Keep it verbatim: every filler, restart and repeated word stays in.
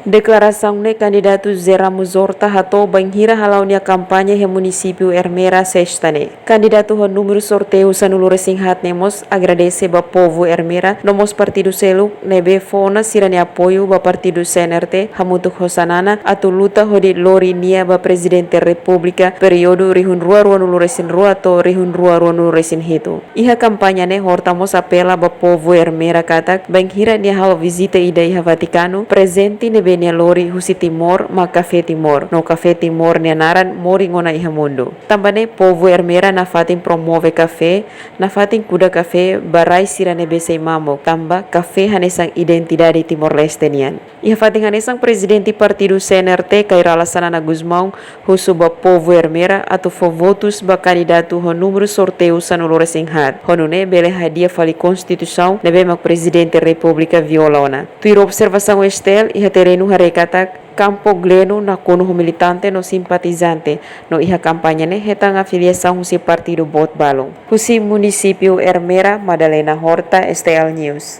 Deklarasaun ne'e kandidatu José Ramos Horta hato'o bainhira hala'o nia kampaña iha munisípiu Ermera, Sesta ne'e. Kandidatu ho númeru sorteiu sanulu-resin-haat ne'e mós agradese ba povu Ermera no mós partidu seluk ne'ebé fó ona sira-nia apoiu ba partidu C N R T hamutuk ho Xanana atu luta hodi lori nia ba Prezidente Repúblika períodu rihun rua ruanulu-resin-rua to'o rihun rua ruanulu-resin-hitu. Iha kampaña ne'e Horta mós apela ba povu Ermera katak bainhira nia halo vizita ida iha Vatikanu, prezente ne'ebé nia lori husi Timor mak kafé Timor, no kafé Timor nia naran morin ona iha mundu. Tanba ne'e povu Ermera nafatin promove kafé, nafatin kuda kafé ba rai sira ne'ebé sei mamuk, tanba kafé hanesan identidade Timor-Leste nian. Iha fatin hanesan, Prezidente Partidu C N R T, Kay Rala Xanana Gusmão, husu ba povu Ermera atu fó votus ba kandidatu ho númeru sorteiu sanulu-resin-haat, ho nune'e bele hadi'a fali Konstituisaun ne'ebé mak Prezidente Repúblika viola ona. Tuir observasaun S T L, iha terrenu haree katak Campo Gleno nakonu ho militante no simpatizante, no iha kampaña ne'e hetan afiliasaun husi partidu boot balun. Husi munisípiu Ermera, Madalena Horta, S T L News.